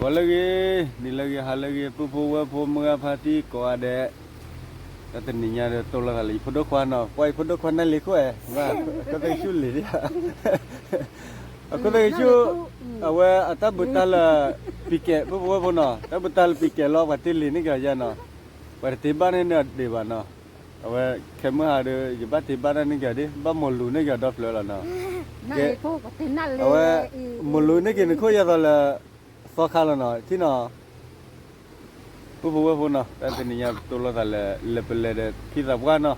ဂီၤလၢအဂ့ၤ, နံၤလၢအဂ့ၤ, ဟါလၢအဂ့ၤ, ပုၢ်ဖိဝဲၢ်ဖိ မုၢ်ဂၤဖါတံၢ်ကိးဂၤဒဲး, တၢ်တနံၤညါဒီး တိၢ်လိာ်သးလၢယဖိဒိၣ်ခွါနီၤ, ပှၤယဖိဒိၣ်ခွါနၢ်လံၤခိၣ်အဲ, အခိၣ်သ့ၣ်ကဆူၣ်လံၤ, အခိၣ်သ့ၣ်ကဆူၣ်, အဝဲအတၢ်ဘူးတၢ်လၢ ပံၤကဲး ပုၢ်ဖိဝဲၢ်ဖိနီၤ, တၢ်ဘူးတၢ်လၢပံၤကဲးလီၤ ပှၤတ့လံၤန့ၢ်က့ၤယါနီၤ, ပှၤတတ့ဘၣ်န့ၢ်နဒံးဘၣ်နီၤ, အဝဲခဲမုၢ်ဟါဒီး ယဘၣ်တ့ဘၣ်တၢ်န့ၢ်က့ၤဒ် ဘၣ်မိၢ်လူၤန့ၢ်က့ၤဒီဖျၢၣ်လီၤနီၤ, ကဲ, အဝဲ, မိၢ်လူၤန့ၢ်က့ၤနခိၣ်ယဲသိးလၢ သီခါလီၤနီၤ, ထံၣ်နီၤ ပုၢ်ဖိဝဲၢ်ဖိနီၤ, တၢ်တနံၤညါပတိၢ်လိာ်သးလၢ လဲၤပလဲၤဒီးဖံသးပှၢ်နီၤ,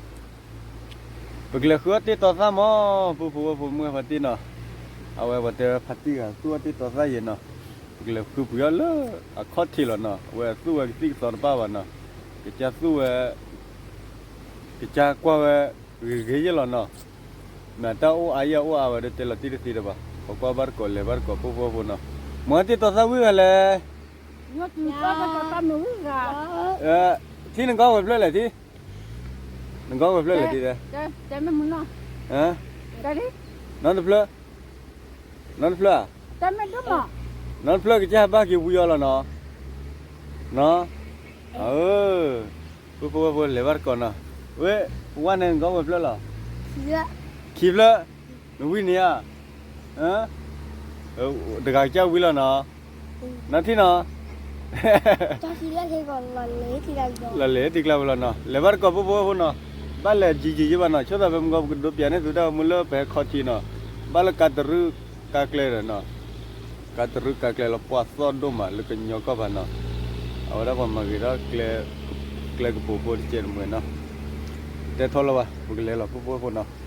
ပကလဲၤဃုအီၣ်တ့ၢ်တီသၣ်မး, ပုၢ်ဖိဝဲၢ်ဖိ မုၢ်ဂၤဖါတံၢ်နီၤ, အဝဲပှၤတဲဝဲဖါတံၢ်ဂၤသူၣ်အီၣ်တ့ၢ်တီသၣ်ယဲနီၤ, ပကလဲၤဃုပှ့ၤအီၣ်လၢအခီၣ်ထံးလီၤနီၤ, အဝဲသူၣ်ဝဲကသံၣ်ကသီတဘၣ်ဘၣ်နီၤ, ကစၢ်သူၣ်ဝဲ ကစၢ်ကွၢ်ဝဲ ဂ့ၤဂ့ၤယဲလီၤနီၤ, မ့ၢ်တၢ်အိၣ်အါယဲအိၣ်အါဝဲဒီးတဲလီၤတံၢ်တသ့တဘၣ်, ပကွၢ်ဘၣ်တကိးလဲၤဘၣ်တကိး ပုၢ်ဖိဝဲၢ်ဖိနီၤ, မ့ၢ်တ့ၢ်တီသၣ်ဝံၣ်ဂၤလဲၣ်, ထံၣ်နကီၢ်ဝဲၤဖျၢၣ်လဲၣ်ထံၣ်, နကီၢ်ဝဲၤဖျၢၣ်လဲၣ်ထံၣ်တဲ, နီတဖျၢၣ်, နီတဖျၢၣ်, နီတဖျၢၣ်ကစၢ်ဟးဘၣ်က့ၤဝံအီၤလီၤနီၤ, နီၤ, ပုၢ်ဖိဝဲၢ်ဖိလဲၤဘၣ်တကိးနီၤ, ဝဲ, ဝဲန့ၣ်နကီၢ်ဝဲၤဖျၢၣ်လီၤ, ခံဖျၢၣ်, နဝံၣ်န့ၣ်ဧါ, တဂၤကစၢ်ဝံလီၤနီၤ, နီထံၣ်နီၤ, လီၤလဲၤထံကျါဝဲလီၤနီၤ, လဲၤဘၣ်တကိး ပုၢ်ဖိဝဲၢ်ဖိနီၤ, ဘၣ်လဲၤယံာ်ယံာ်ယံာ်ဘၣ်နီၤ, ဆိသးဖဲမုၢ်ဂီၤ ပကဒိးပၠးန့ၢ်သုတၢ်ဂီၤမူလၢပဟဲခီထံနီၤ, ဘၣ်လၢကါတရူးကါကျဲဒီးနီၤ, ကါတရူးကါကျဲလီၤ ပှၤသီၣ်ဒိၣ်မးလၢကညီကီၢ်ပူၤနီၤ, အဝဲဒၣ်ပှၤမၤဂ့ၤထီၣ် ကျဲကပိာ်ဖိတကဲးတမှဲၤနီၤ, တဲထီၣ်လၢၤဘၣ် ပကလဲၤလီၤ ပုၢ်ဖိဝဲၢ်ဖိနီၤ.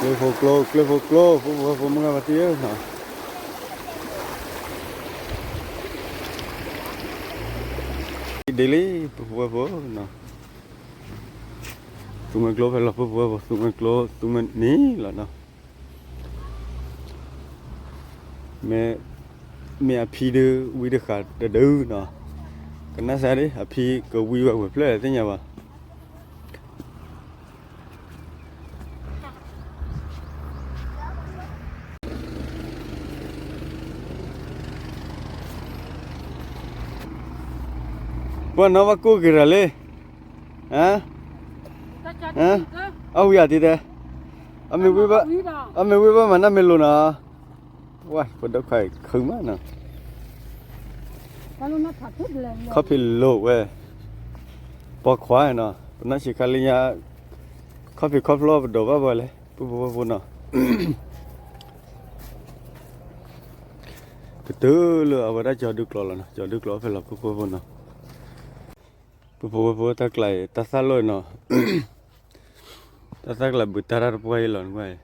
ကျဲဖိကျိ ကျဲဖိကျိ ပုၢ်ဖိဝဲၢ်ဖိ မုၢ်ဂၤဖါတံၢ်ဧၢနီၤ, ဒ်လံ ပုၢ်ဖိဝဲၢ်ဖိနီၤ, သူမွဲကျိဖဲလီၤ ပုၢ်ဖိဝဲၢ်ဖိ သူမွဲကျိ သူမွဲနံၤလီၤနီၤ. မ့ၢ်, မ့ၢ်အဖံဒုး ဝံတဃာ်တဒုနီၤ, ကနၣ်စၢ်ဒ် အဖံကဝံဝဲဝဲၤဖျၢၣ်သ့ၣ်ညါဘၣ်. ပှၤနီၢ်ဘၣ်ကိၢ်က့ၤရၤလံ, အဝံၤအတံၤတဲ, အမ့ၢ်ဝံဘၣ်မၤနၢ်မ့ၢ်လိၤနီၤ, ဝဲ ပဒိၣ်ခွါခုမးနီၤ, ခီၣ်ဖံးလိာ်ဝဲ, ပိာ်ခွါနီၤ ပနီၢ်ဆံးခါလံညါ, ခီၣ်ဖံးခီၣ်ဖျိပဒိးဘၣ်ဝဲလဲၣ် ပုၢ်ဖိဝဲၢ်ဖိနီၤ. ကတုၤလၢအဝဲဒၣ်ကၠီၤဒုကျိးလီၤနီၤ, ကၠီၤဒုကျိးဖဲလီၤ ပုၢ်ဖိဝဲၢ်ဖိနီၤ. ပုၢ်ဖိဝဲၢ်ဖိ တၢ်ကျါအံၤ တၢ်သၣ်လီၢ်နီၤ, တၢ်သၣ်ကျါဘူးတၢ်တၢ်တပှၢ်အံၤလီၤနကွၢ်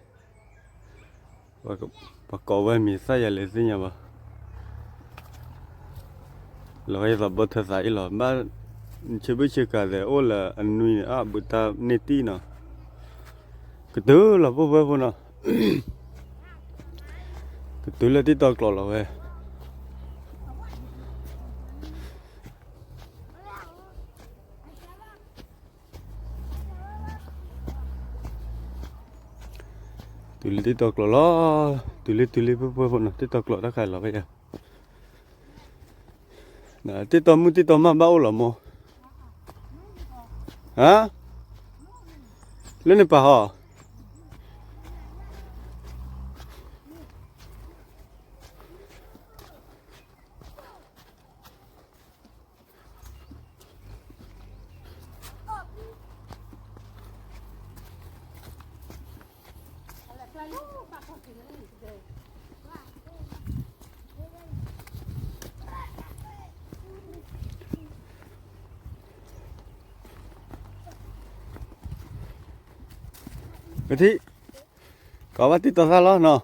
အံၤ, ပှၤကိးဝဲမံၤသၣ်ယၤလဲၣ်သ့ၣ်ညါဘၣ်. လီၤဂာ်ယသးဘီထၢသးအံၤလီၤ, ဘၣ်ဆၢဘုၣ်ဆၢကၤသဲးအိၣ်လၢအနွံန့ၣ် အဘူးတၢ်န့ၢ်တံၢ်နီၤ, ကတုၤလီၤ ပုၢ်ဖိဝဲၢ်ဖိနီၤ, ကတုၤလၢတံၢ်တီကျိးလီၤဝဲ. တုၤလၢတံၢ်တီကျိးလီၤ, တုၤလံ တုၤလံ ပုၢ်ဖိဝဲၢ်ဖိနီၤ, တံၢ်တီကျိးတၢ်ခါလီၤဖဲယၤ, တံၢ်တီမုၣ်တံၢ်တီမၢ်ဘၣ်အိၣ်လီၤမိၢ်, ဟါ, လၢန့ၣ်ပာ်ဟီ ပထံၣ်, ကိးဘၣ်တံၢ်တီသၣ်လီၤနီၤ.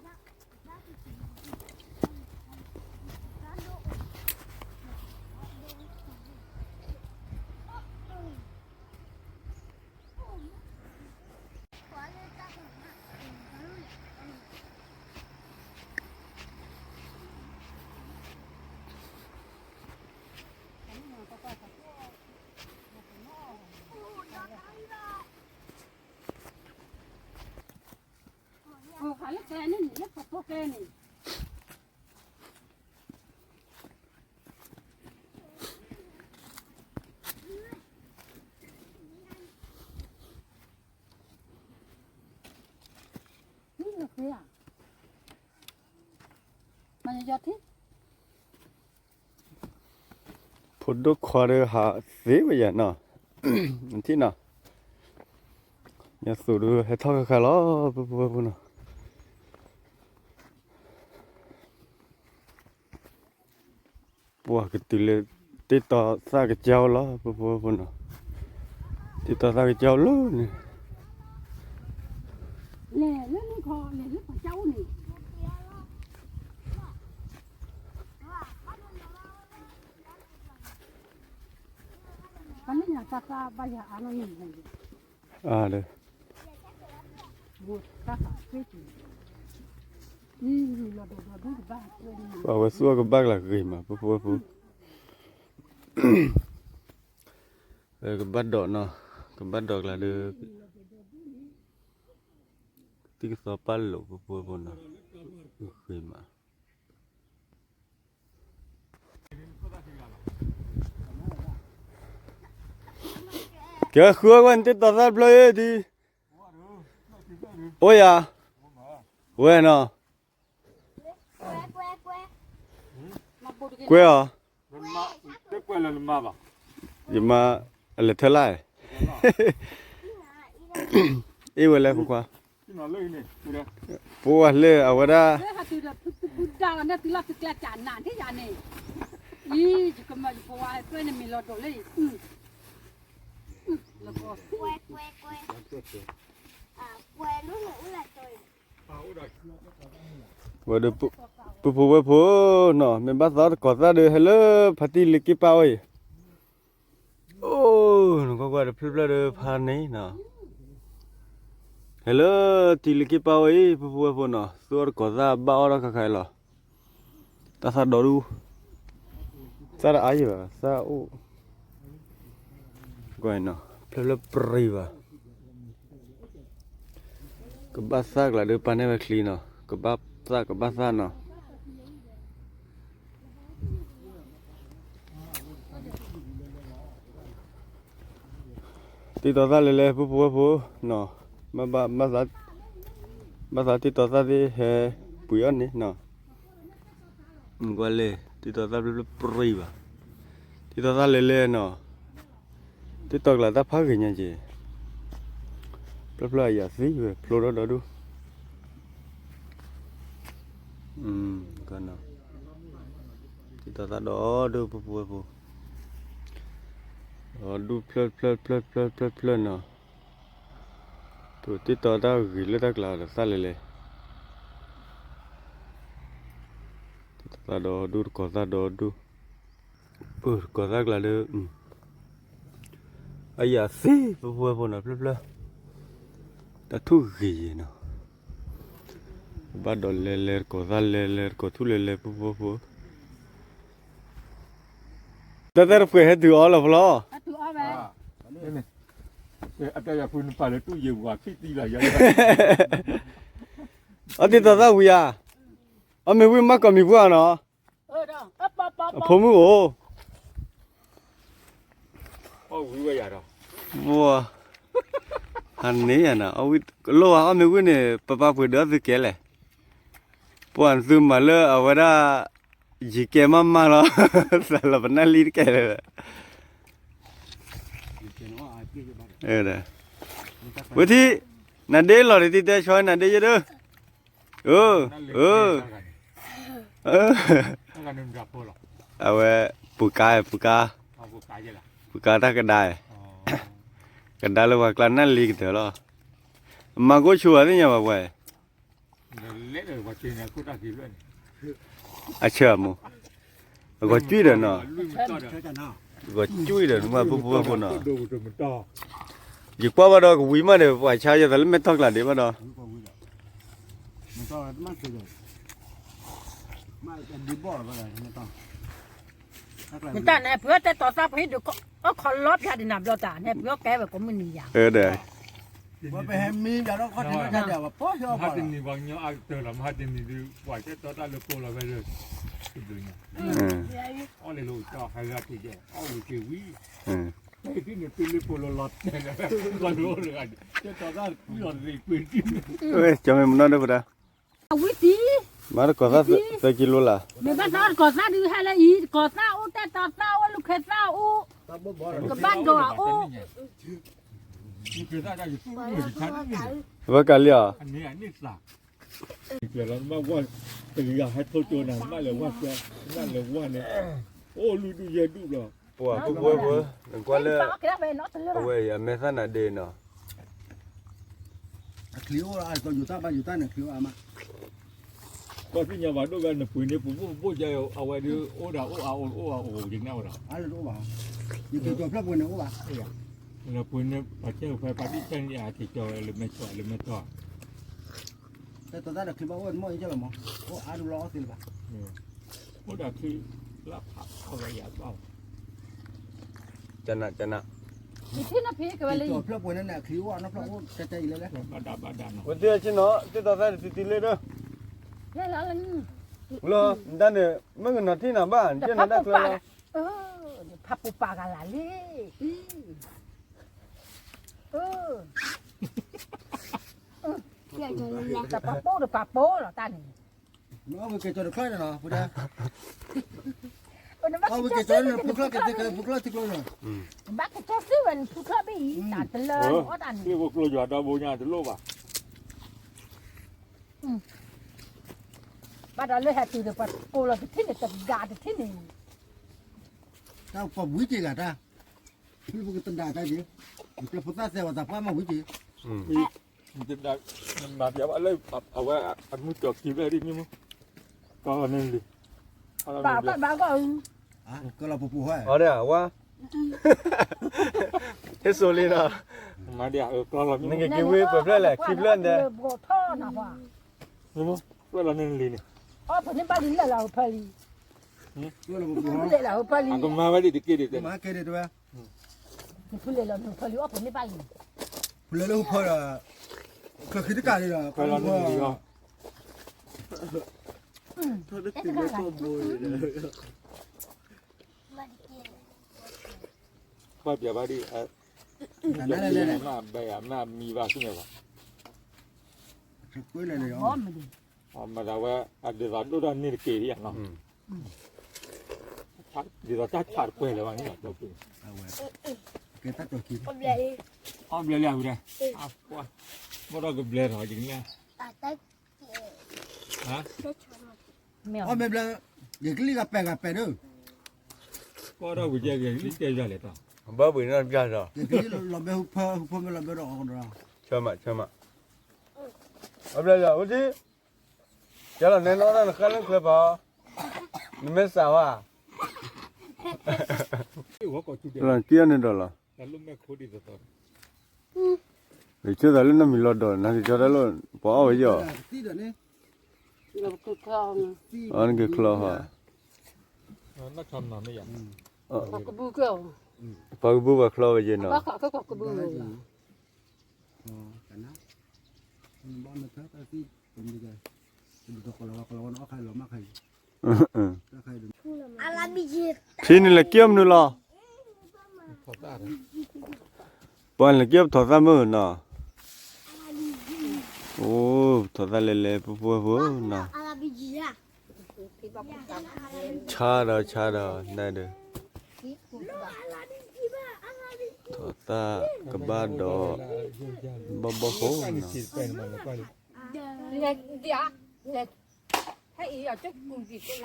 န့ၣ်န့ၣ် လၢပှၤဖိကျဲန့ၣ် မၤယီၤထံ ဖိဒိၣ်ခွါဒီးဟးသ့ဝဲယၤနီၤ, ထံၣ်နီၤ, ညါသူၣ်ဒုးဟဲထီၣ်ခါခါလီၤ ပဖိဝဲဖိနီၤ, ပှၤကတုၤလၢ တ့တီၤသၣ်ကစၢ်အိၣ်လီၤ ပဖိဝဲဖိနီၤ, တ့တီၤသၣ်ကစၢ်အိၣ်လီၤန့ၣ် လဲၤလၢန့ၣ်ခီ လဲၤလၢပှၤကစၢ်အိၣ်န့ၣ် ပှၤလၢညါတၢ်သၣ်ဘၣ်ယၤအါနီၢ်န့ၣ် အါဒီး အဝဲသူၣ်အီၤကဘၣ်ကျါဂ့ၤမး ပဖိဝဲဖိ, ကဘၣ်ဒိးနီၤ, ကဘၣ်ဒိးကျါဒီး သံၣ်ကသီပၢ်လိာ် ပဖိဝဲဖိနီၤ, ဂ့ၤမး ကဲဃုအီၣ်ကွၢ်နတ့တီၤသၣ်တဖျၢၣ်အံၤဒ်, အိၣ်ယၤ, ဝဲနီၤ, ကွဲအီၤ, ယမါ, အလဲၤထၢလၢ်, အ့ၣ်ဝဲလဲၣ်ဖိခွါ, ပှၤလၢအဝဲဒၣ် ဝဲဒီး ပဖိဝဲဖိနီၤ မ့ၢ်ဘၣ်သးတကိးသၣ်ဒီး ဟဲလၢဖါတံၢ်လ့ၤက့ၢ်ပၢ်အီၤအံၤ, အိၣ် နကွၢ်ကွၢ်တဖျၢၣ်ဖျၢၣ်ဒီးဖါန့ၣ်နီၤ, ဟဲလၢတံၢ်လ့ၤက့ၢ်ပၢ်အီၤအံၤ ပဖိဝဲဖိနီၤ သူၣ်အီၣ်တကိးသၣ်ဘၣ်အီၣ်ထီၣ်ခါခါအံၤလီၤ, တၢ်သၣ်ဒီဒူၣ်, သၣ်တအါယံၤဘၣ် သၣ်အိၣ် ကွၢ်နီၤ ဖျၢၣ်ဖျၢၣ်ပြံၤဘၣ်, ကဘၣ်သၣ်ကျါဒီးပာ်န့ၢ်ဝဲချံနီၤ ကဘၣ်သၣ်ကဘၣ်သၣ်နီၤ, တ့တီၤသၣ်လဲၤလဲၤ ပဖိဝဲဖိနီၤ, ဘၣ်သးတ့တီၤသၣ်သ့ၣ်ဟဲပှ့ၤအီၣ်န့ၣ်နီၤ, ကွၢ်လဲၣ် တ့တီၤသၣ်ဖျၢၣ်ဖျၢၣ်ပြံၤဘၣ်, တ့တီၤသၣ်လဲၤလဲၤနီၤ, တ့တီၤကျါတၢ်ဖးဂ့ၤညါက့ၤ, ဖျၢၣ်ဖျၢၣ်အယၤသံဝဲ ဖျိထီၣ်ဒီဒူၣ်, တ့တီၤသၣ်ဒီဒူၣ် ပဖိဝဲဖိ, ဒီဒူၣ်ဖျၢၣ်ဖျၢၣ်ဖျၢၣ်ဖျၢၣ်ဖျၢၣ်နီၤ, တ့တီၤတၢ်ဂ့ၤလၢတၢ်ကျါဒီးသၣ်လဲၤလဲၤ, တ့တီၤသၣ်ဒီဒူၣ် တကိးသၣ်ဒီဒူၣ်, တကိးသၣ်ကျါဒီး အယၤသံ ပဖိဝဲဖိနီၤ ဖျၢၣ်ဖျၢၣ်, တၢ်ထူၣ်ဂ့ၤယဲနီၤ, ဘၣ်ဒီးလဲၤလဲၤတကိးသၣ်လဲၤလဲၤတကိးထူၣ်လဲၤလဲၤ ပဖိဝဲဖိ, တၢ်သၣ်တဖှဲးဟဲတုၤအီၤလီၤဖလီၤ, အတၢ်ယၤဖုနပာ်လၢတူၢ်ယံၤဝၤခံသံလီၤယၤ, အတ့တီၤသၣ်ဝံၤဧါ, အီၣ်မ့ၤဝံၤမၤကိးမံၤပှၢ်နီၤ, အဖိမုၣ်အိၣ်, ဝဲ, ဟန့ၣ်ယၤနီၤ, အဝံၤကလိၣ်ဧါ အီၣ်မ့ၤဝံၤန့ၣ် ပပၢ်ပှ့ၤဒီးသုကဲလဲၣ်, ပှၤသုမၤလၢအဝဲဒၣ် ယံၤကဲမးမးလီၤ, သးလီၤပနၢ်လံတကဲလၢၤ, ဝဲထံၣ်, နဒ့လီၤတံၢ်တဲဆှီနဒ့ယဲဒၢ, အၢ, အၢ, အဝဲ, ပူၤကါ, ပူၤကါ, ပူၤကါတၢ်ကဒါ, ကဒါလၢပှၤကျါနၢ်လံကတၢၢ်လီၤ, မၤကိၣ်ဆူၣ်အသ့ၣ်ညါဘၣ်ပှၤ, အဆၢမူ, အဂီၤကွံာ်ဒီးနီၤ, အဂီၤကွံာ်ဒီးနမၤပူဖိဝဲဖိနီၤ, ယကွၢ်ဘၣ်ဒီးကဝံၤမးဒီး ပှၤဆါယသးလၢမဲာ်တီၢ်ကျါဒံးဘၣ်ဒီး မတၤန့ၣ် ပှၤတဲတီၤသၣ်ဖဲဒုး အီၣ်ခီလီၤဖျါဒံးနၤဘျီတၢ်န့ၣ် ပှၤကဲဝဲကိးမုၢ်နံၤယၤ, ဒီး, ပဟဲမံယၤဒီးခီၣ်ထံးလၢညါဒီး ပှၤပီၢ်ဟဲအီၣ်ဘၣ်လီၤ. မဟါတနံၤပှၤကညီအကတၢၢ်လီၤ, မဟါတနံၤဒုး ပှၤကဲတီတၢ်လၢပိလီၤဝဲလၢ တဘျုးညါ, အီၣ်လၢလၢကၠီဟဲဂၤက့ၤယဲၢ် အီၣ်ဝံၤက့ၤဝံၤ, ပဟဲဒ်န့ၣ် ပလၢပိလီၤလီၤတဲာ်လၢ ကီၢ်လၢအိၣ်တဂၤ, ကဲတီတၢ်လၢကွံာ်လီၤတရံးကွံာ်ဒ်န့ၣ်, ဝဲကၠီမ့ၢ်မနီၣ်ဒိၣ်ဖဒၣ် အဝံတံၢ်, မၤတကီၢ်သၣ်သၢကံလိလၢ်, မ့ၢ်ဘၣ်သးတကီၢ်သၣ်ဒုးဟဲလၢအံၤ, တကီၢ်သၣ်အိၣ်တဲတီသၣ်အိၣ်, ကဘၣ်ဒိးအအိၣ်, အဝဲကလံၤအီၤ, တဂၤဟဲထိကၠိနၤ မ့ၢ်လဲၤဝါစဲ, မ့ၢ်လဲၤဝါန့ၣ်, အိၣ်လူၤဒုးယဲၢ်ဒူၣ်လီၤ, ပှၤဖိဝဲဖိ, နကွၢ်လၢ, အဝဲအံၤအမဲာ်သၣ်နၤဒ့နီၤ အချံအိၣ်အါကီယိၤတၢ်ဘၣ်ယိၤတၢ်န့ၣ် အချံအိၣ်အါမး, ပှၤသ့ၣ်ညါဘၣ်ဒိၣ်ဝဲနပှ့ၤန့ၣ် ပဘိၣ်ပဘိၣ်ယဲ အဝဲဒုးအိၣ်ဒၣ်အိၣ်အါအိၣ်အိၣ်အါအိၣ်ယန့ၣ်ဝဲဒီး, အါလၢတအိၣ်ဘၣ်, ယက့ၤကၠီၤဖျၢၣ်ပှ့ၤန့ၣ်အိၣ်ဘၣ်, နပှ့ၤန့ၣ် ပှၤကဲပှၤပာ်တံၢ်ဆဲန့ၣ်အက့ၤကၠီၤဝဲလၢမဲာ်ဆီးလၢမဲာ်ဆီး တတီသၣ်ဒီးချံဘၣ်အိၣ်မ့ၢ်အံၤကလီၤမး, အိၣ်အါဒူလီၤအီၣ်သ့လၢၤဘၣ်, အိၣ်ဒီးချံ, လၢဖးအီၣ်ဝဲယၤဘၣ်, ကနၣ်ကနၣ်, က့ၤကၠီၤဖျၢၣ်ပှ့ၤန့ၣ်န့ၣ် အချံအိၣ်အါနီတဖျၢၣ်အိၣ်တဲတဲအံၤလဲၣ်လဲၣ်, ဝဲသ့ၣ်ဆ့ၣ်နီၤ တတီသၣ်တတံၤတံၤလၢဒီး, လၢ, လၢ, နတၢ်န့ၣ် မ့ၢ်ကနီၤထံၣ်နၤဘၣ် နကဲနၤတၢ်ချၢလီၤ, ဖးပူၤပာ်ဂၤလၢ်လံ, တပာ်ပိၢ်တပာ်ပိၢ်လီၤတၢ်န့ၣ်, အီၣ်ဝံၤက့ၤကၠီၤတချီန့ၣ်လီၤ, အီၣ်ဝံၤက့ၤကၠီၤန့ၣ် ဖုချီက့ၤသ့ၣ်ကဲဖုချီသ့ၣ်ကျိန့ၣ်, ဘၣ်က့ၤကၠီၤသ့ၣ်ဝဲန့ၣ် ဖုချီဘ့ၣ်အံၤ တၢ်တလၢအီၣ်တၢ်န့ၣ်, ကျိယွၤဒီဘိညါတလိၣ်ဘၣ် ဘၣ်ဒီးလၢဟဲတုၤဒီးပှၤကိးလီၤတထံၣ်န့ၣ် တဂၤတထံၣ်န့ၣ်, တၢ်ပှၤဝံၤက့ၤဂၤတၢ်, ဖုပကတဒၣ်တၢ်က့ၤ, ကျဲဖိသၣ်သဲဝဲတၢ်ပှၢ်မ့ၢ်ဝံၤက့ၤ, မၤပျးဘၣ်လၢ အဝဲအမုၢ်ကၠီၤခံဘျဲၣ်ဒ်မ့ၢ်မ့ၢ်, ကီၢ်န့ၣ်လံ, ဘၣ်ဘၣ်ဘၣ်ဂီၢ်, ကလီၤပူၤပူၤဟဲ, အီဒၣ်ဝါ ဟ့ၣ်စိလံနီၤ, နကက့ၤဝံၤပှဲၤဖျၢၣ်လဲၣ် ခံဖျၢၣ်ဒဲး, ဖျၢၣ်လီၤန့ၣ်လံန့ၣ်, အီၣ်ဖဲန့ၣ်ဘၣ်လံလဲၣ်လီၤဖၢလံ, ဖဲလဲၣ်လီၤဖၢလံ, ကမၤဝဲဒ်တက့ၢ်ဒ်တဲ, ဖဲလဲၣ်လီၤဖၢလံ, ဖဲလဲၣ်လီၤဖၢလံ, ချၢဃံတကးလံလီၤ, ဖဲလီၤန့ၣ်လံလီၤ ကွၢ်ပျးဘၣ်ဒ်, မ့ၢ်ဘဲယၤမ့ၢ်မံဘၣ်ဆူမဲာ်ဘၣ်, မၤသးဝဲ အဒ်သိးဒိၣ်ထီၣ်န့ၢ်တက့ၢ်ယၤနီၤ, ဒ်သိးတၢ်ဆးတပှဲၤလၢၤဘၣ်န့ၣ်, အီၣ်ဘျဲလံဝံၤဒီး, ဘၣ်ဒီးကဘျဲထီၣ်ယကန့ၣ် အီၣ်မ့ၢ်ဘျဲ, ယကလံၢ်ဂၤပဲာ်ဂၤပဲာ်ဒီး, ကီၢ်ဒီးဝံၤကဲကလံၢ်တဲယၤလဲၣ်တၢ်, ဘၣ်ဝံၤနီၢ်ကၢ်ဒီး, ယကလံၢ်လီၤဘဲဟူဖၢ ဟူဖၢမ့ၢ်လီၤဘဲဒီးအီၤကဒီး, ဆၢမး ဆၢမး, အဘျဲယၤ အိၣ်ထံၣ်, ကဲလီၤနဲနီၣ်တၢ်နဃၣ်လၢချၢဖီ, နမ့ၢ်စးဝါ, လီၤကံၢ်အီၤန့ၣ်ဒီးလီၤ ယဆိသးလၢနီၢ်မံၤလီၤဒီး နကကီတၢ်လီၤ ပှၤအီၣ်ဝဲယီၤ, နကချီဟီ, ပှၤကဘူပှၤချီဝဲယနီၤ, ထံန့ၣ်လဲၤက့ၢ်မနုၤလီၤ, ပှၤလဲၤက့ၢ်ပထီၣ်သၣ်မုၢ်နီၤ, အိၣ် ပထီၣ်သၣ်လဲၤလဲၤဖိဖိဖိနီၤ, ဆါဒီးဆါဒီး နဒုး, ထီၣ်သၣ်ကဘၣ်ဒီး ဘီၣ်ဘီၣ်ဃိ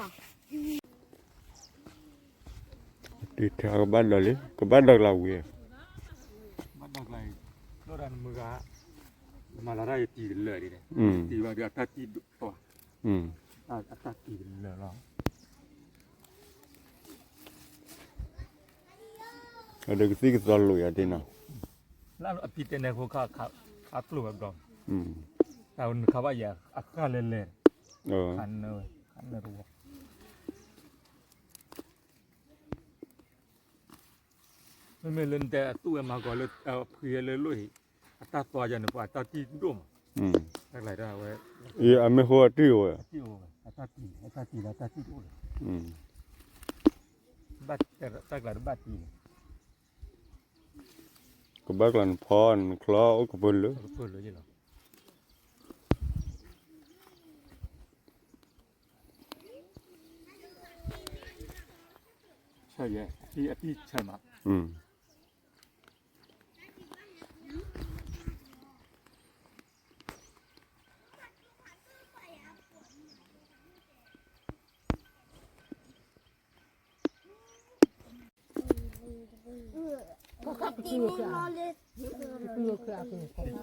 နီၤ တုၤထဲကဘၣ်ဒီးလံ ကဘၣ်ဒီးကလၤဝံၤ, ဘၣ်ဒီးကလၤအံၤ, လီၤဒၣ်နမုၢ်ဂၤ, မၤလီၤတၢ်ယတံၤတလၢာ်ဒ်န့ၣ်, တံၤဘၣ်ဒီးအတၢ်တံၤဒိၣ်, အတၢ်တံၤတလၢာ်လီၤ. အဒီးကသံၣ်ကသီလိာ်ယၤတ့ၢ်နီၤ, အပံတဲနဲၣ်ဃိခါ, ခါကျိၣ်ဝဲဘျီ, တၢ်ဝဲနုၤခါဘၣ်ယၤ အဃၣ်လဲၣ်လဲၣ်, ခါနၢဝဲ, ခါနၢတဝီ, မ့မ့ၢ်လၢနတဲအသူၣ်ဝဲမၤကီၤလၢ ဖှံဝဲလၢလိၣ်ဟံၣ်, အတၢ်သွါယၤန့ၣ် ပှၤအတၢ်တံၢ်ဒိၣ်မး, တၢ်ကျါဝဲ, အမ့ၢ်ဟိအတံၢ်အိၣ်ဝဲ, အတၢ်တံၢ်, အတၢ်တံၢ်လၢအတၢ်တံၢ်ဒိၣ်လီၤ, တၢ်ကျါတဘၣ်တံၢ်န့ၣ်, ကဘၣ်ကျါနဖီနချီအိၣ်ကပၢၢ်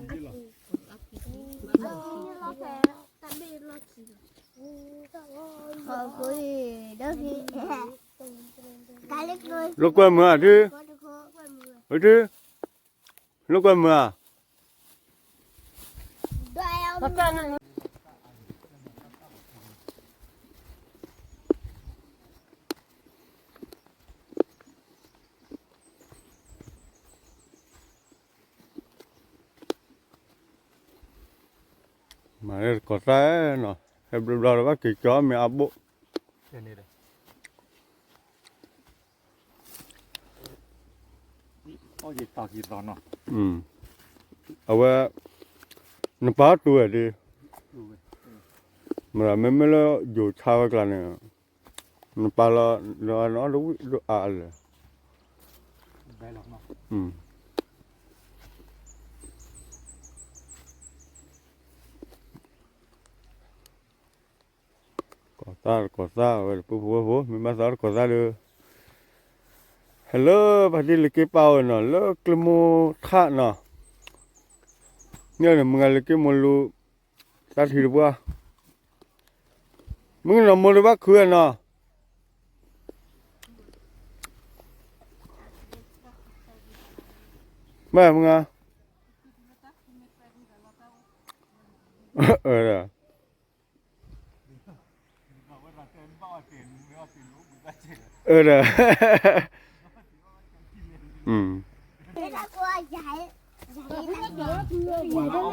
လၢ ဆၢယဲ, အတံၢ်ဆၢမး, လိာ်ကွဲမုာ်ဧါဒု, ဝဲဒု, လိာ်ကွဲမုာ်ဧါ. မၤလၢတကိးသၣ်နီၤ, ဟဲဘျီဘျီလၢဘၣ်က့ၤကၠီမ့ၢ်အဘိၣ်, အဝဲ, နပာ်တူဝဲဒၣ်, မ့မ့ၢ်လၢယိၤဆါဝဲကျါန့ၣ်, နပာ်လီၤ, နအီၣ်ဒဝံၣ်ဒိၣ်အါလၢာ် ကိးသၣ်တကိးသၣ်ဝဲ ပုၢ်ဖိဝဲၢ်ဖိ မ့ၢ်ဘၣ်သးတကိးသၣ်ဒီး, ဟဲလၢပှၤဒ်လၢက့ပာ်ဝဲနီၤ လၢကျိမိၢ်ထးနီၤ, န့ၣ်မုၢ်ဂၤလၢက့မိၢ်လူၤ, တၢ်ထံတပှၢ်, မုၢ်ကနီၤမိၢ်တဘၣ်ခုဝဲနီၤ, မ့ၢ်မုၢ်ဂၤ အၢဒီး, ကံလိယဲပီၤ, ကံလိယဲပီၤ, ကၠီဝံၣ်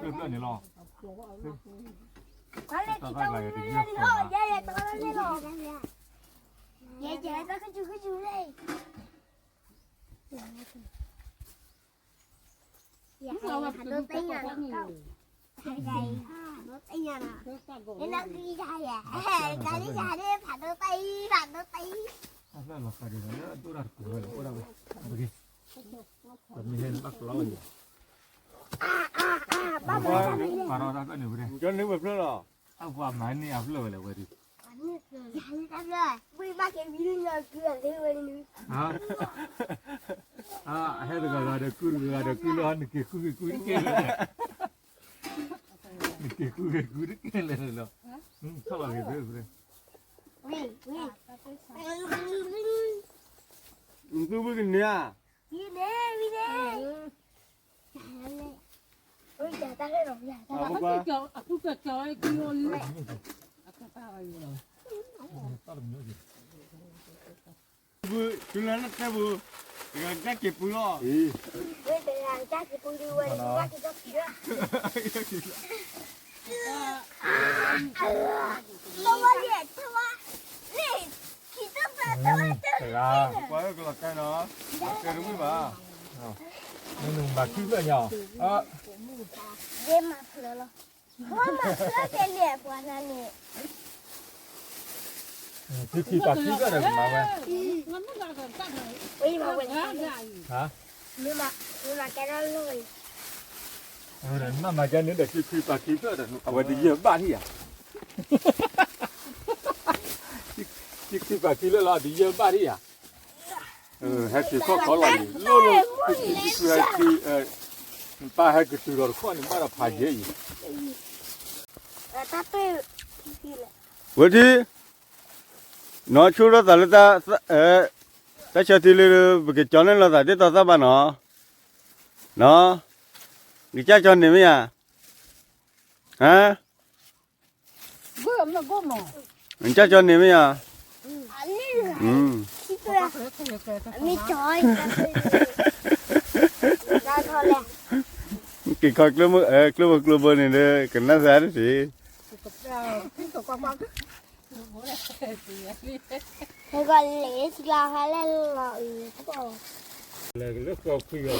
ဖျၢၣ်ဖျၢၣ်န့ၣ်လီၤ, တၢ်တၢ်လၢယဲယဲတၢ်လၢလီၤ, ယဲယဲတၢ်ခူၣ်ခူၣ်လဲၣ်, ယဲဟးဒိးတညၣ်နီၤ, ဟးဒိးတညၣ်နီၤ, ယဲနကံယဲ, ကံလိယဲဒၣ် ဖးဒိးတအံၤ ဖးဒိးတအံၤ, အဖျၢၣ်လီၤခါဒ်လၢဒိၣ်တၢ်တကိးဝဲလီၤ အိၣ်ဒၣ်ဝဲ, ပမ့ၢ်ဟဲဘၣ်ကလီဝဲယဲ, ဘၣ်မၤတၢ်ဖျၢၣ်န့ၣ်ဝဲ, ကၠီန့ၢ်ဝဲဖျၢၣ်လီၤ, အပှၤမၤန့ၢ်အဖျၢၣ်ဝဲလဲၣ်ဝဲဒၣ်, ယၤန့ၢ်တၢ်ဖျၢၣ်, ဝံၣ်ဘၣ်က့ၤဝံၤလၢညါက့ၤအလၢဝဲန့ၣ်, အဟဲတဂၤဂၤဒီးကုတဂၤဂၤဒီးကုလီၤ နက့ၤဃုက့ၤကုတကဲလၢာ်, နက့ၤဃုက့ၤကုတကဲလၢာ်လီၤ, ထီၣ်လီၤက့ၤဖဲဖဲ, နသုဝံၣ်ကန့ၢ်ဧါ, အပူၤကွၢ်, တုၤလၢနတဲပူၤ, တဂၤတၢ်က့ၤပူၤလီၤ, တဂၤတၢ်က့ၤပူၤဒုးဝဲ, တဂၤ, ပှၤကလီၤတဲနီၤ, တဲတဝံၣ်ဘၣ်, မ့ၢ်နမၤခံဖျၢၣ်ညါ, ယဲမၤဖျၢၣ်လီၤ, မၤဖျၢၣ်ကဲလၢပှၤနၤန့ၣ်, ခံခံပာ်ခံဖျၢၣ်ဒီးကမၤဝဲ, မ့ၢ်မၤကဲဒၣ်လီၤ, မ့ၢ်မၤကဲန့ၣ်ဒီး ခံခံပာ်ခံဖျၢၣ်ဒီး အဝဲတယၢၢ်ဘၣ်ထံၣ်ဧါ, ခံခံပာ်ခံဖျၢၣ်လီၤ တယၢၢ်ဘၣ်ထံၣ်ဧါ, ဟဲက့ၤခီၣ်ခီလီၤန့ၣ် လိၣ်လိၣ်, ခံခံခံခံဟဲက့ၤ, ပၢ်ဟဲက့ၤတုၤဒီးတခီန့ၣ် ဘၣ်ဒီးဖးယဲအံၤ, ဝဲထံၣ်, နီၢ်ဆိၣ်ထီၣ်သးလၢတၢ်, တၢ် တၢ်ဆီထံလၢ ပကကၠီန့ၢ်လိာ်သးတ့ၢ်တီသၣ်ဘၣ်နီၤ, နီၤ, နကစၢ်ကၠီန့ၢ်မ့ၢ်ဧါ, ဟါ, နကစၢ်ကၠီန့ၢ်မ့ၢ်ဧါ, က့ၤခီကျိဘိကျိဘိန့ၣ်ဒီး ကနၣ်သးတသ့, ပက့ၤဒီးလီၤ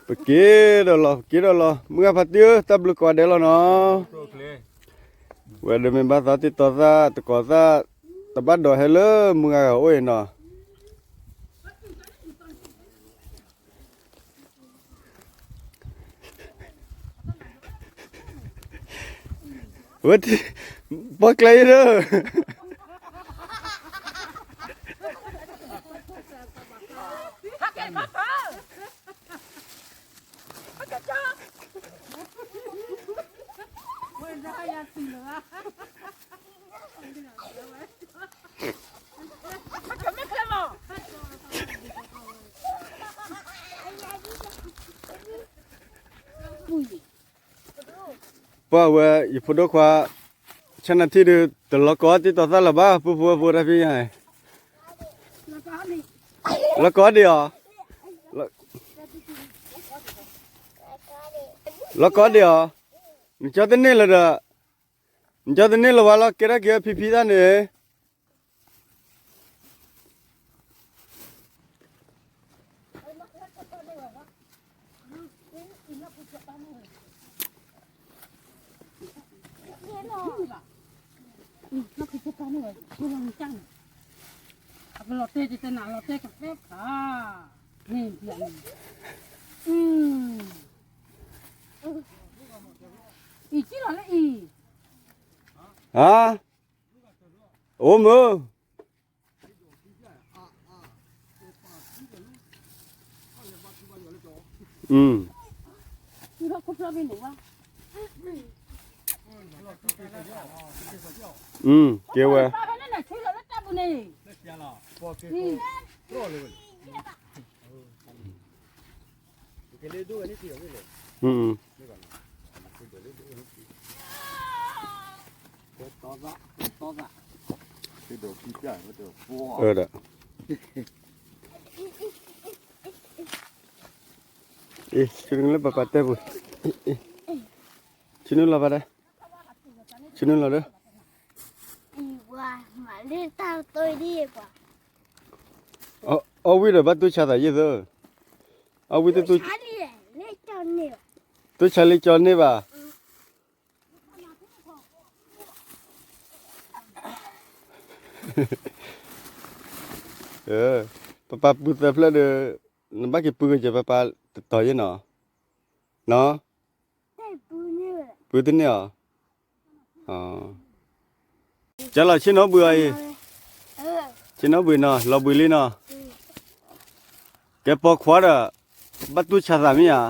ပက့ၤဒီးလီၤ မုၢ်ဂၤဖါတံၢ်ဧၢ တၢ်ဘျုးကိးဂၤဒဲးလီၤနီၤ, ဝဲဒီးမ့ၢ်ဘၣ်သးတ့ၢ်တီသၣ် တကိးသၣ် တဘၣ်ဒိးဟဲလၢမုၢ်ဂၤဂၤအိၣ်အံၤနီၤ. ဝဲ, ပီၣ်ကျဲအံၤဒီး, ပှၤဝဲ ယဖိဒိၣ်ခွါ ဆၣ်နါထံၣ်ဒီး တလီၤကီတ့ၢ်တီသၣ်လၢၤဘၣ် ပူဖိဝဲဖိတၢ်ဖံးညါ, လီၤကီဒံးအီၤ, လီၤကီဒံးအီၤ, နကၠီတန့ၢ်လၢၤဒီး, နကၠီတန့ၢ်လၢၤဝဲလီၤ ကဲထီၣ်က့ၤဖံဖံသၣ်န့ၣ် အကလီၤတဲာ်တတဲနၤလီၤတဲာ်ကပဲၣ်ဖး, န့ၣ်, အံၤကံလီၤလၢအံၤ, ဟါ, အိၣ်မုၢ် ကဲဝဲ, ဒီး အ့ ဆူနုာ်လၢပပၢ်တဲပူၤ, ဆူနုာ်လီၤဘၣ်ဒၣ်, ဆူနုာ်လီၤဒီး, အီၣ်ဝံၤဒီးဘၣ်တူၢ်ဆါသးယဲၢ်သၢ, အီၣ်ဝံၤတတူၢ်, တူၢ်ဆါလံကၠီန့ၢ်ဘၣ်. ပပၢ်ပူၤသၢဖျၢၣ်ဒီး နဘၣ်က့ၤပူၤကစၢၢ်ပပၢ်တတီၤယဲၢ်နီၤ, နီၤ, ပူၤတန့ၢ်အီၤ, ကၢလီၤဆ့ၣ်နီၤဘှံးအီၤအံၤ, ဆ့ၣ်နီၤဘှံးနီၤ လီၤဘှံးလံနီၤ, ကဲပိာ်ခွါဒီး ဘၣ်တူၢ်ဆါသးမ့ၢ်ဧါ,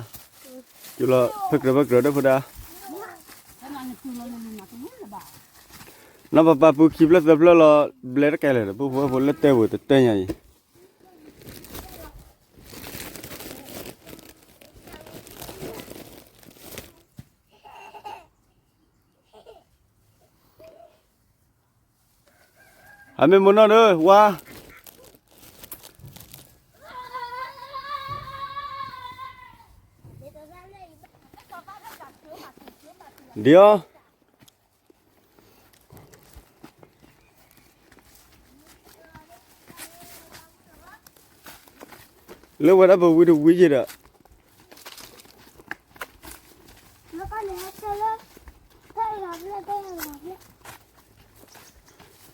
ကလီၤဖဲကြၢးဖဲကြၢးဒီးဖိဒါ နီၢ်ပပၢ်ပူၤခံဖျၢၣ်သၢဖျၢၣ်လီၤ ဘျဲတကဲလဲၣ်ဒီး ဖိဖိဖိလၢတဲဝဲတတဲညါအံၤ အမ့ၢ်မနီၢ်ဒီး ဝါ ဒံအီၤ လၢဝဲဒၣ်ပဝံတဝံယဲဒီး ကၠီ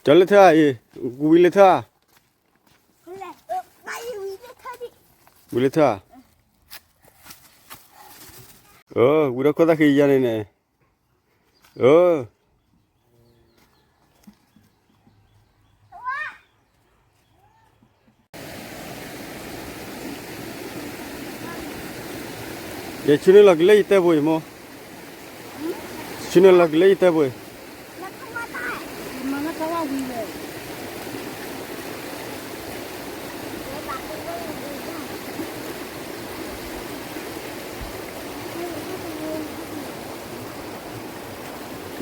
လၢထၢၣ်အံၤ ဝံလၢထၢၣ်, ဝံလၢထၢၣ်, ဝံဒီးခိၣ်သၣ်ဃံယါန့ၣ်န့ၣ်, အၢ ယဆူနုာ်လီၤက့ၤလၢယတဲပူၤအံၤမိၢ်, ဆူနုာ်လီၤက့ၤလၢယတဲပူၤအံၤ, မၤလၢကဝၣ်ဝံၤလဲၣ်, ယဘၣ်ကဝၣ်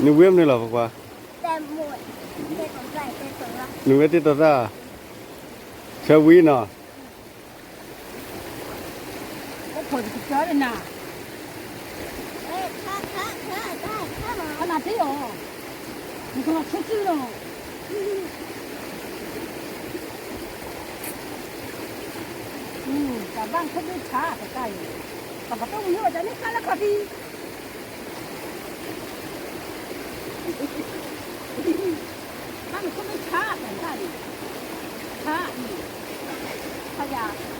နဝံမနုၤလီၤ ဖိခွါ, နဝံတ့တီၤသၣ်, ဆၢဝံနီၤ, နကလီၤဆူစုလီၤ, တၢ်ဘၣ်နခိၣ်ဒိၣ်ဆါတကၢ်အံၤ, တၢ်ပတုာ်မုၢ်ဟိၣ်တၢ်န့ၣ်ကၢ်လၢခီၣ်ထံး ဘၣ်နခိၣ်ဒိၣ်ဆါတကၢ်အံၤ, ဆါအံၤ, ဆါယၤ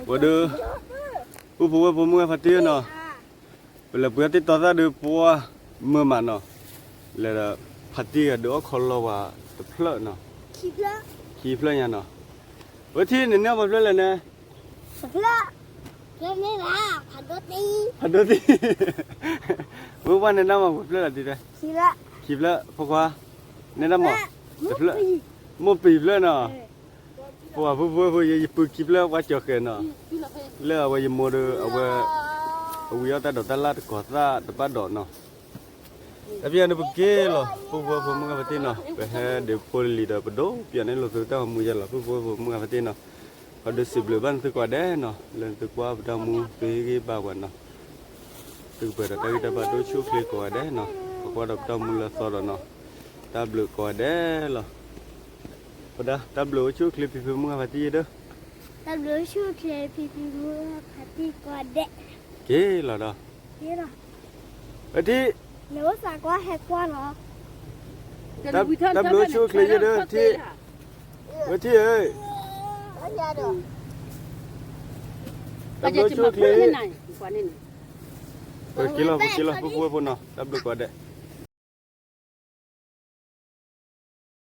ပှၤဒီး ပုၢ်ဖိဝဲၢ်ဖိမုၣ်ဂၤဖါတံၢ်နီၤ, ပလဲၤပှ့ၤတ့တီၤသၣ်ဒီးပှၤမုာ်မးနီၤ, လဲၤဒီးဖါတံၢ်ဂၤဒုးအီၣ်ခီလီၤဝဲတဖျၢၣ်နီၤ, ခံဖျၢၣ်ညါနီၤ, ဝဲထံၣ်န့ၣ်န့ၢ်ပှဲၤဖျၢၣ်လဲၣ်န့ၣ်, ဖးဒိၣ်သံ, ဝဲပှၢ်န့ၢ်ဒၣ်မးပှဲၤဖျၢၣ်လီၤတံၢ်တဲ, ခံဖျၢၣ်, ဖိခွါ, န့ၢ်ဒၣ်မး, တဖျၢၣ်, မိၢ်ပံၤဖျၢၣ်နီၤ, ပှၤပုၢ်ဖိဝဲၢ်ဖိ ယပုၢ်ခံဖျၢၣ်ပှၤကၠီၤဃဲၤနီၤ, လၢအဝဲယမိၢ်ဒီးအဝဲ, အဝံအီၣ်တၢ်ဒိးတၢ်လၢ်တကိးသၣ်တဘၣ်ဒီးနီၤ, တၢ်ဖံးအံၤန့ၣ်ပက့ၤလီၤ ပုၢ်ဖိဝဲၢ်ဖိမုၣ်ဂၤဖါတံၢ်နီၤ, ပဟဲဒုးဖိလံၤဒီးပဒိးပၠးန့ၢ်လိာ်သုတၢ်ဂီၤမူယဲလီၤ ပုၢ်ဖိဝဲၢ်ဖိမုၣ်ဂၤဖါတံၢ်နီၤ, ပှၤဒုးစံးဘျုးဘၣ်နသုကိးဂၤဒဲးနီၤ, လၢနသုကွၢ်ပတၢ်မူသုဟ့ၣ်ဂံၢ်ဘါပှၤနီၤ, သုကပှဲၤဒီးတၢ်ဂံၢ်တၢ်ဘါဒိၣ်ဆူၣ်အိၣ်ချ့ကိးဂၤဒဲးနီၤ, ပကွၢ်ဒီးပတၢ်မူလၢအသီဒီးနီၤ, တၢ်ဘျုးကိးဂၤဒဲးလီၤ, ပဒၣ် တၢ်ဘျုးအိၣ်ဆူၣ်အိၣ်ချ့ဖံဖုမုၣ်ဂၤဖါတံၢ်ယဲဒီး, တၢ်ဘျုးအိၣ်ဆူၣ်အိၣ်ချ့ဖံဖုမုၣ်ဂၤဖါတံၢ်ကိးဂၤဒဲး, က့ၤလီၤဒီး, ဝဲထံၣ်, တၢ်ဘျုးအိၣ်ဆူၣ်အိၣ်ချ့ယဲဒီးထံၣ်, ဝဲထံၣ်ဧၢ, တၢ်ဘျုးအိၣ်ဆူၣ်အိၣ်ချ့, ပက့ၤလီၤ ပက့ၤလီၤ ပုၢ်ဖိဝဲၢ်ဖိနီၤ တၢ်ဘျုးကိးဂၤဒဲး